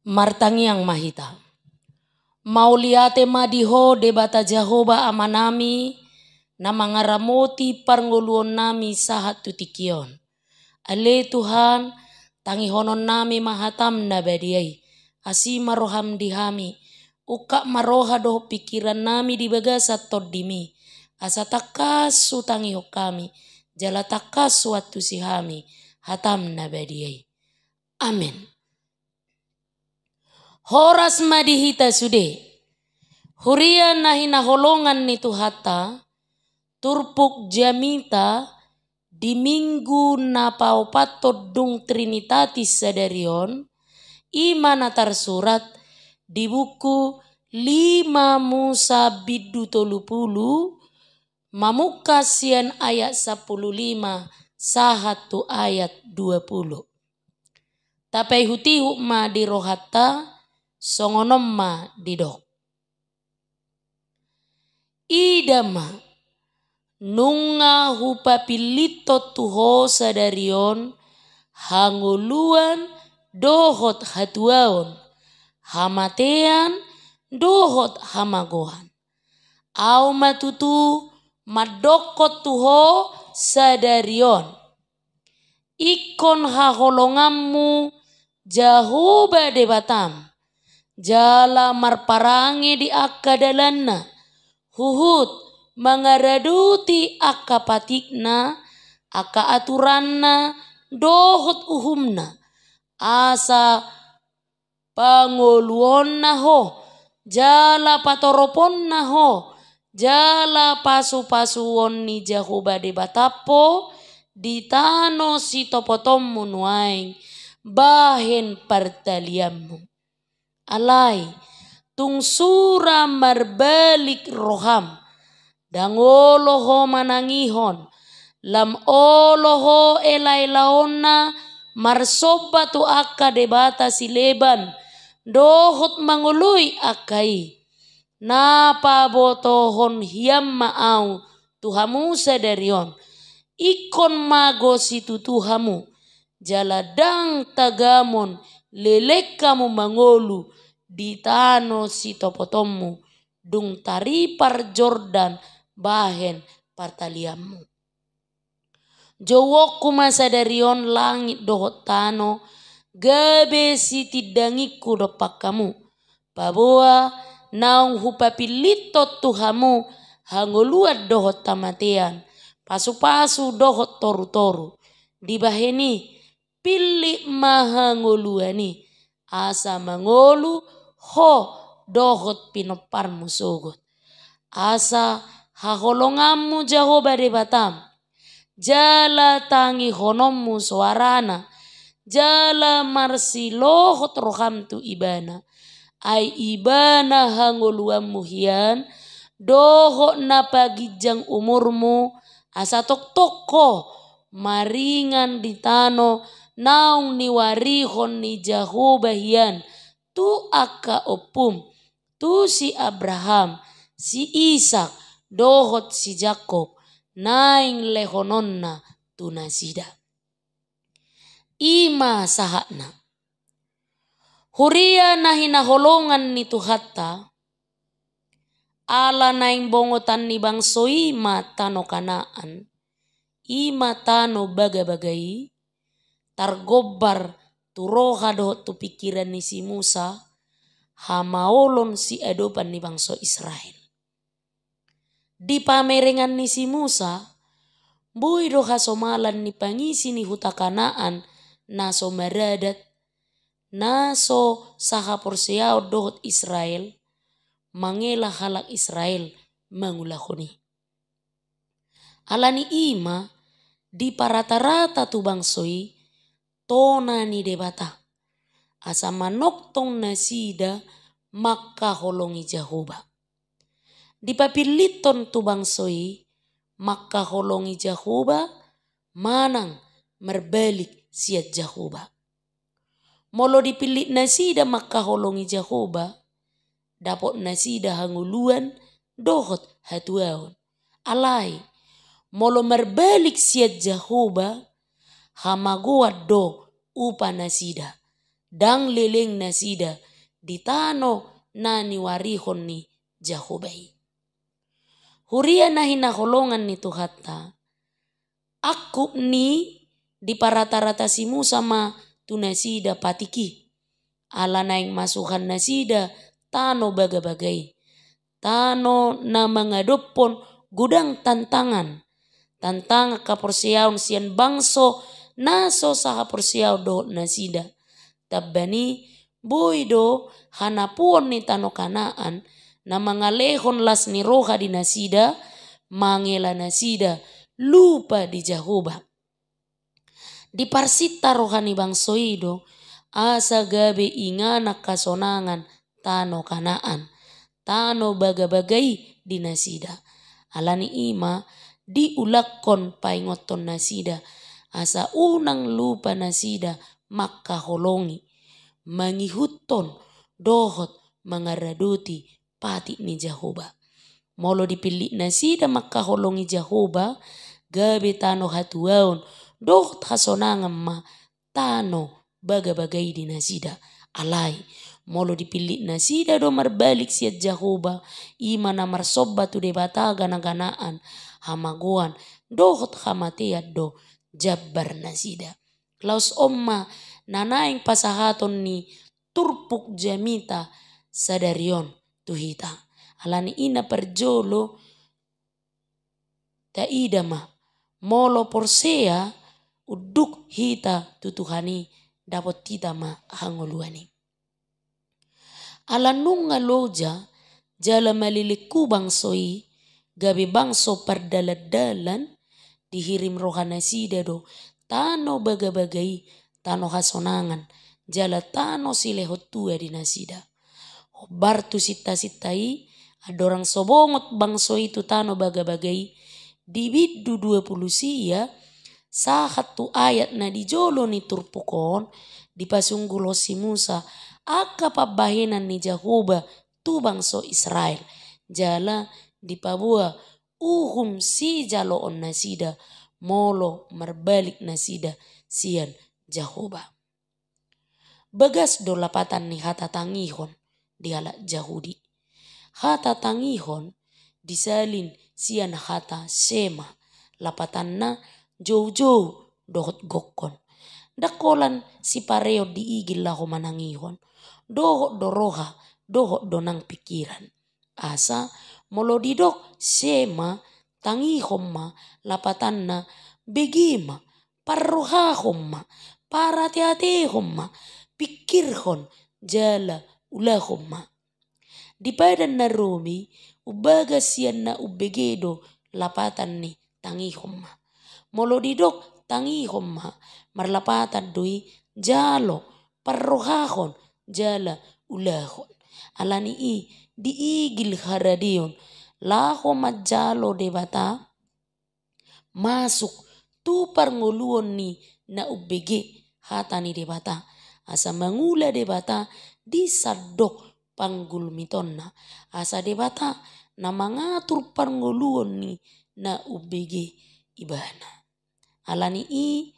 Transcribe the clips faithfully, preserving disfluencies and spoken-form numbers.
Martangiang ma hita. Mauliate ma di Ho Debata Jahowa Amanami, na mangaramoti parngoluonnami sahat tu tingki on. Ale Tuhan, tangihononnami ma hataM na badia i, asi ma rohaM di hami, ungkap ma roha dohot pingkirannami di bagasan TondiMi, asa tangkas hutangihon hami, jala tangkas huantusi hami hataM na badia i. Amen. Horas ma di hita sude. Huria na hinaholongan ni Tuhanta, turpuk jamita di Minggu na paopathon dung Trinitatis sadari on, i ma na tarsurat di buku lima Musa bindu tolu pulu, mamungka sian ayat sampulu lima sahat tu ayat dua pulu. Tapaihutihut ma di rohanta, songon on ma didok. Ida ma, nunga hupapillithon tu ho sadari on hangoluan dohot hatuaon, hamatean dohot hamagoan. Ahu ma tutu mandokkon tu ho sadari on. Ingkon haholonganmu Jahowa Debatam, jala marparange di angka dalanna, huhut mangaradoti angka patikna, angka aturanna, dohot uhumna, asa pangoluonna ho, jala patoroponna ho, jala pasupasuon ni Jahowa Debatam ho di tano sitopotonmu nuaeng bahen partalianmu. Alai, tung sura marbalik roham, ndang olo ho manangihon, lam olo ho elaelaonna marsomba tu angka debata sileban, dohot mangoloi angka i. Na pabotohon hian ma ahu tu hamu sadari on, ingkon mago situtu hamu, jala ndang tagamon leleng hamu mangolu di tano sitopotonmu, dung taripar Jordan bahen partalianmu. Jouonku ma sadari on langit dohot tano, gabe sitindangingku dompak hamu. Paboa naung hupapillithon tu hamu hangoluan dohot hamatean, pasupasu dohot torutoru. Dibahen i, pillit ma hangoluan i, asa mangolu ho dohot pinomparmu sogot. Asa haholonganmu Jahowa Debatam, jala tangihononmu soarana, jala marsilohot roham tu Ibana. Ai Ibana hangoluanmu hian, dohot na paginjang umurmu, asa tongtong ho maringan di tano naung niwarihon ni Jahowa hian tu angka ompum, tu si Abraham, si Isak, dohot si Jakob, naeng lehononna tu nasida. I ma sahatna. Huria na hinaholongan ni Tuhanta, ala naeng bongotan ni bangso i ma tano Kanaan, i ma tano bagabaga i, targombar tu roha dohot tu pingkiran ni si Musa, hamaolon siadopan ni bangso Israel. Di pamerengan ni si Musa, boi do hasomalan ni pangisi ni huta Kanaan na so maradat, na so sahaporseaon dohot Israel, mangela halak Israel mangulahon i. Ala ni i ma diparatarata tu bangso i tona ni Debata, asa manongtong nasida mangkaholongi Jahowa. Dipapillithon tu bangso i mangkaholongi Jahowa manang marbalik sian Jahowa. Molo dipillit nasida mangkaholongi Jahowa, dapot nasida hangoluan dohot hatuaon. Alai, molo marbalik sian Jahowa, hamagoan do upa nasida. ndang leleng nasida di tano na niuarihon ni Jahowa i. Huria na hinaholongan ni Tuhanta, angkup ni diparatarata si Musa ma tu nasida patik i, ala naeng masuhan nasida tano bagabaga i. Tano na mangadophon godang tantangan. Tantangan haporseaon sian bangso na so sahaporseaon dohot nasida. Tamba ni, boi do hanapuon ni tano Kanaan na mangalehon las ni roha di nasida, mangela nasida lupa di Jahowa. Diparsinta roha ni bangso i do, asa gabe inganan hasonangan tano Kanaan, tano bagabaga i di nasida. Ala ni i ma diulakhon paingothon nasida, asa unang lupa nasida mangkaholongi, mangihuthon dohot mangaradoti patik ni Jahowa. Molo dipillit nasida mangkaholongi Jahowa, gabe tano hatuaon dohot hasonangan ma tano bagabaga i di nasida. Alai, molo dipillit nasida do marbalik sian Jahowa, i ma na marsomba tu debata ganaganaan, hamagoan dohot hamatean do jambar nasida. Laos on ma na naeng pasahaton ni turpuk jamita sadari on tu hita. Ala ni i na parjolo, taida ma, molo porsea unduk hita tu Tuhan i, dapot hita ma hangoluan i. Ala nunga loja jala malelenghu bangso i, gabe bangso pardalandalan, dihirim roha nasida do tano bagabaga i, tano hasonangan, jala tano silehon tua di nasida. Hombar tu sintasinta i, andorang so bongot bangso i tu tano bagabaga i, di bindu dua pulu sia, sahat tu ayat na di jolo ni turpuk on, dipasunggulhon si Musa angka pambahenan ni Jahowa tu bangso Israel, jala dipaboa uhum sijaloon nasida molo marbalik nasida sian Jahowa. Bagas do lapatan ni hata tangihon di halak Jahudi. Hata tangihon disalin sian hata shema, lapatanna joujou dohot gokhon. Ndang holan sipareon diigil laho manangihon, dohot do roha, dohot do nang pingkiran. Asa, molo didok shema, tangihon ma, lapatanna bege ma, parrohahon ma, parateatehon ma, pingkirhon, jala ulahon ma. Di padan na robi, umbagas sian na umbege do lapatan ni tangihon ma. Molo didok tangihon ma, marlapatan do i jalo, parrohahon, jala ulahon. Ala ni i, diigil haradeon laho manjalo Debata, masuk tu parngoluon ni na umbege hata ni Debata, asa mangula Debata di sandok panggulmitonna, asa Debata na mangatur parngoluon ni na umbege ibana. Ala ni i,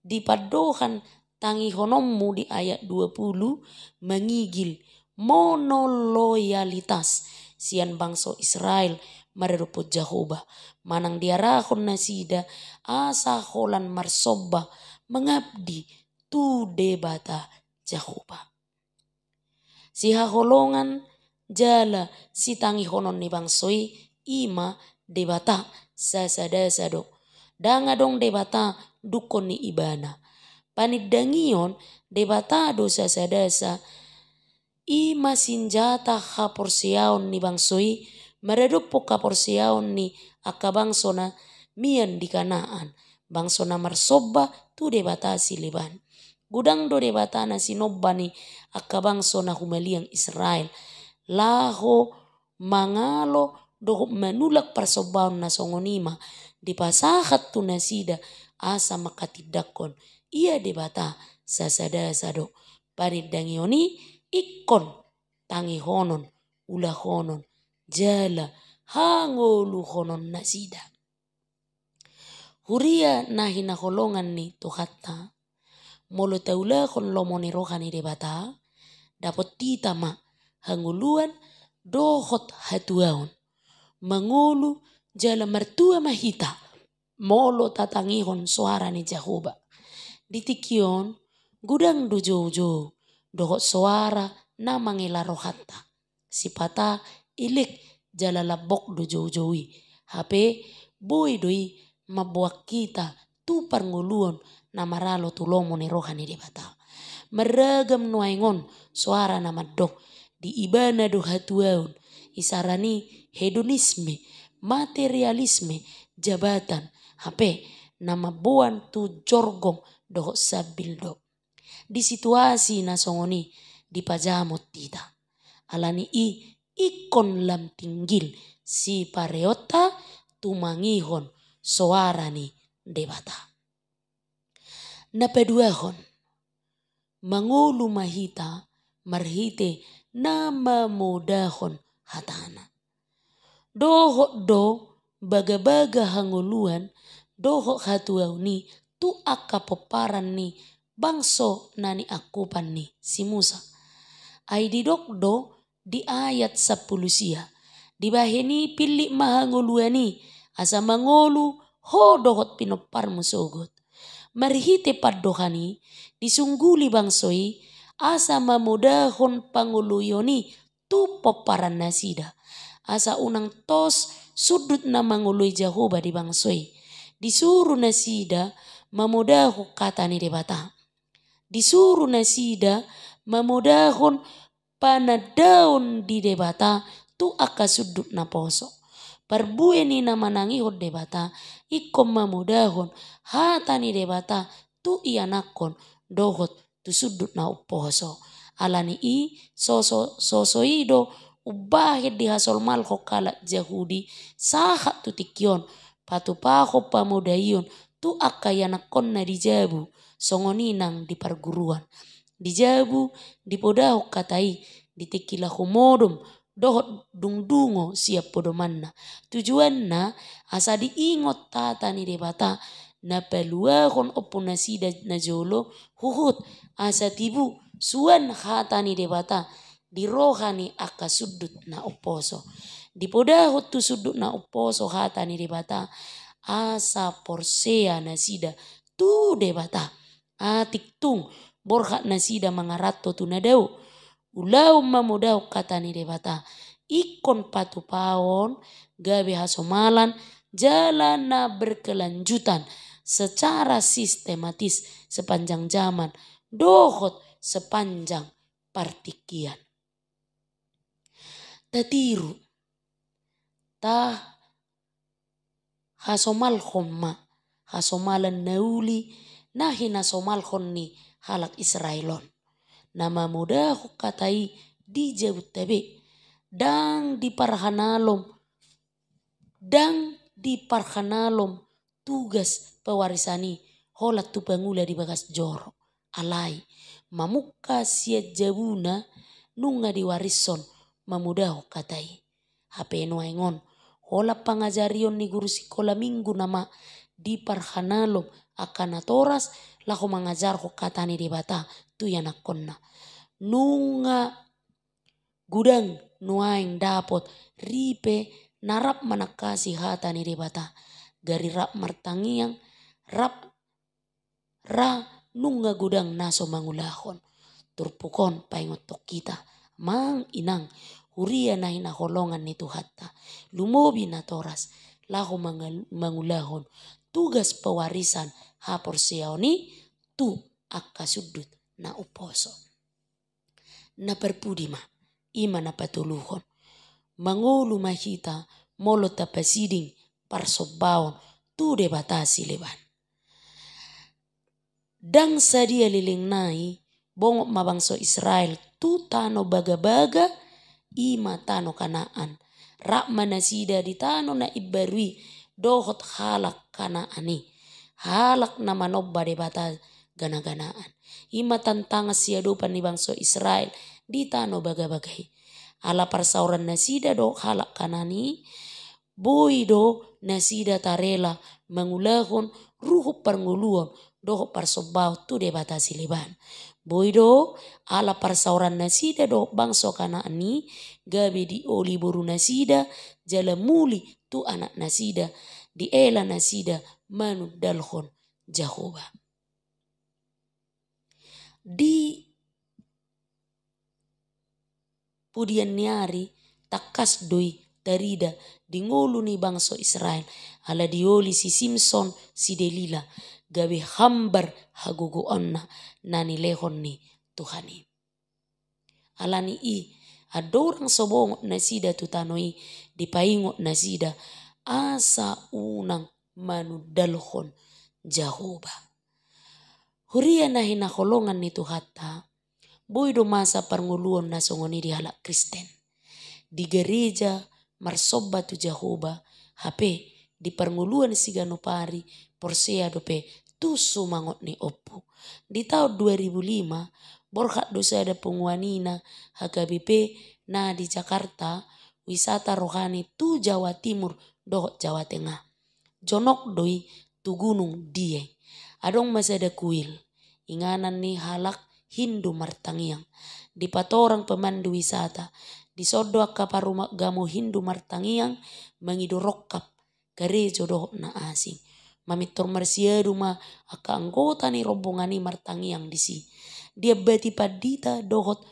di pandohan tangihononmu di ayat dua pulu, mangigil monoloyalitas sian bangso Israel maradophon Jahowa, manang diarahon nasida asa holan marsomba mangabdi tu Debata Jahowa. Sihaholongan jala sitangihonon ni bangso i, i ma Debata sasadasa do. Ndang adong Debata dungkon ni ibana. Panindangion Debata do sasadasa, i ma sinjata haporseaon ni bangso i, maradophon haporseaon ni angka bangso na mian di Kanaan, bangso na marsomba tu debata sileban. Godang do debata na sinomba ni angka bangso na humaliang Israel. Laho mangalo dohot manulak parsombaon na songon i ma dipasahat tu nasida asa manghatindanghon ia Debata sasadasa do. Panindangion i ingkon tangihonon, ulahonon, jala hangoluhonon nasida. Huria na hinaholongan ni Tuhanta, molo taulahon lomo ni roha ni Debata, dapot hita ma hangoluan dohot hatuaon. Mangolu jala martua ma hita molo tatangihon soara ni Jahowa. Di tingki on, godang do joujou dohot soara na mangela rohanta. Sipata elek jala lambok do joujou i. Hape boi do i mamboan hita tu parngoluon na maralo tu lomo ni roha ni Debata. Marragam nuaeng on soara na mandok, di ibana do hatuaon, isarana i hedonisme, materialisme, jabatan, hape na mamboan tu jorgong dohot sambil do. Di situasi na songon i dipajamot hita. Alani i ingkon lam tinggil sipareonta tumangihon soara ni Debata. Na paduahon, mangolu ma hita marhite na mamodahon hatana. Dohot do bagabaga hangoluan dohot hatuaon i tu angka pomparan ni bangso na niangkupan ni si Musa. Ai didok do di ayat sampulu sia, dibahen i pillit ma hangoluan i, asa mangolu ho dohot pinomparmu sogot. Marhite pandohan i, disungguli bangso i, asa mamodahon pangoloion i tu pomparan nasida. Asa unang tos sundut na mangoloi Jahowa di bangso i. Disuru nasida mamodahon hata ni Debata. Disuru nasida mamodahon panandaon di Debata tu angka sundut na poso. Parbue ni na manangihon Debata, ingkon mamodahon hata ni Debata tu ianakhon dohot tu sundut na umposo. Alani i, soso, soso i do umbahen dihasomalhon halak Jahudi sahat tu tingki on, patupahon pamodaion tu angka ianakhonna di jabu, songon i nang di parguruan. Di jabu dipodahon hata i di tingki laho modom dohot dung dungo sian podomanna. Tujuanna asa diingot hata ni Debata na paluahon ompu nasida najolo, huhut asa tibu suan hata ni Debata di roha ni angka sundut na umposo. Dipodahon tu sundut na umposo hata ni Debata, asa porsea nasida tu Debata. Atik tung borhat nasida mangaranto tu na dao. Ulaon mamodahon hata ni Debata, ingkon patupaon gabe hasomalan jala na berkelanjutan secara sistematis sepanjang zaman dohot sepanjang partingkian. Tatiru, ta hasomalhon ma hasomalan na uli na hinasomalhon ni halak Israel on. Na mamodahon hata i di jabunta be, ndang diparhanalom, ndang diparhanalom tugas pewarisan i holan tu pangula di bagas joro. Alai mamungka sian jabuna nunga diwarishon mamodahon hata i. Hape nuaeng on, holan pangajarion ni guru sikola minggu nama diparhanalom angka natoras laho mangajarhon hata ni Debata tu ianakhonna. Nunga godang nuaeng dapot ripe na rap manangkasi hata ni Debata, gari rap martangiang, rap ra nunga godang na so mangulahon. Turpuk on paingothon hita, amang inang, huria na hinaholongan ni Tuhanta, lumobi natoras, laho mangal-, mangulahon tugas pewarisan haporseaon i tu angka sundut na umposo. Na parpudi ma, i ma na patoluhon. Mangolu ma hita molo tapasiding parsombaon tu debata sileban. Ndang sadia leleng nai, bongot ma bangso Israel tu tano bagabaga, i ma tano Kanaan. Rap ma nasida di tano na imbaru i dohot halak Kanaan i, halak na manomba debata ganaganaan. I ma tantangan siadopan ni bangso Israel di tano bagabaga i. Ala parsaoran nasida dohot halak Kanaan i, boi do nasida tarela mangulahon ruhut parngoluon dohot parsombaon tu debata sileban. Boi do, ala parsaoran nasida dohot bangso Kanaan i, gabe dioli boru nasida, jala muli tu anak nasida, diela nasida manundalhon Jahowa. Di pudian ni ari, tangkas do i tarida di ngolu ni bangso Israel, ala dioli si Simson si Delila, gabe hambar hagogoonna na nilehon ni Tuhan i. Ala ni i, andorang so bongot nasida tu tano i, dipaingot nasida, asa unang manundalhon Jahowa. Huria na hinaholongan ni Tuhanta, boi do masa parngoluon na songon i di halak Kristen. Di gareja marsomba tu Jahowa, hape di parngoluon siganup ari porsea dope tu sumangot ni ompu. Di taon dua ribu lima, borhat do sada punguan ina H K B P na di Jakarta, wisata rohani tu Jawa Timur dohot Jawa Tengah. Jonok do i tu Gunung Dieng. Adong ma sada kuil, inganan ni halak Hindu martangiang. Dipatorang pemandu wisata, dison do angka parugamo Hindu martangiang, mangido rongkap karejo dohot na asing. Mamintor marsiadu ma angka anggota ni rombongan i martangiang disi. Diambati pandita dohot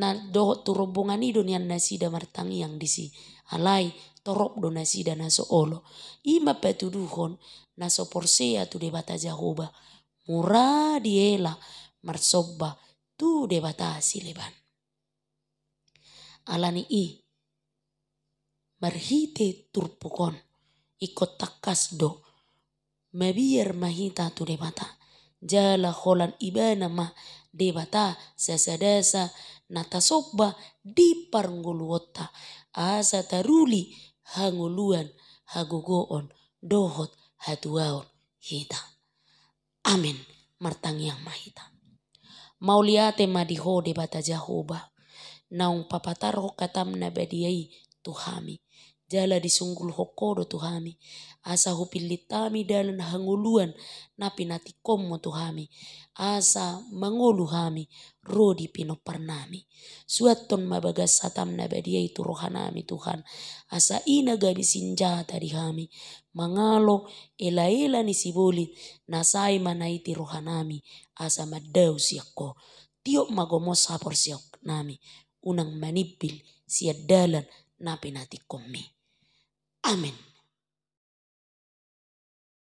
na dohot tu rombongan i do nian nasida martangiang disi. Alai torop do nasida na so olo. I ma patuduhon na so porsea tu Debata Jahowa, mura diela marsomba tu debata sileban. Ala ni i, marhite turpuk on, ingkon tangkas do mabiar ma hita tu Debata, jala holan Ibana ma Debata sasadasa na tasomba di parngoluonta, asa taruli hangoluan, hagogoon dohot hatuaon hita. Amen. Martangiang ma hita. Mauliate ma di Ho Debata Jahowa, naung papatarhon hataM na badia i tu hami, jala disunggulhon Ho do tu hami, asa hupillit hami dalan hangoluan na pinatingkonMu tu hami, asa mangolu hami ro di pinomparnami. Suanhon ma bagas hataM na badia i tu rohanami Tuhan, asa i na gabe sinjata di hami mangalo elaela ni sibolit na sai manaiti rohanami asa mandao sian Ho. Tiop ma gomos haporseaonnami, unang manimbil sian dalan na pinatingkonMi. Amen.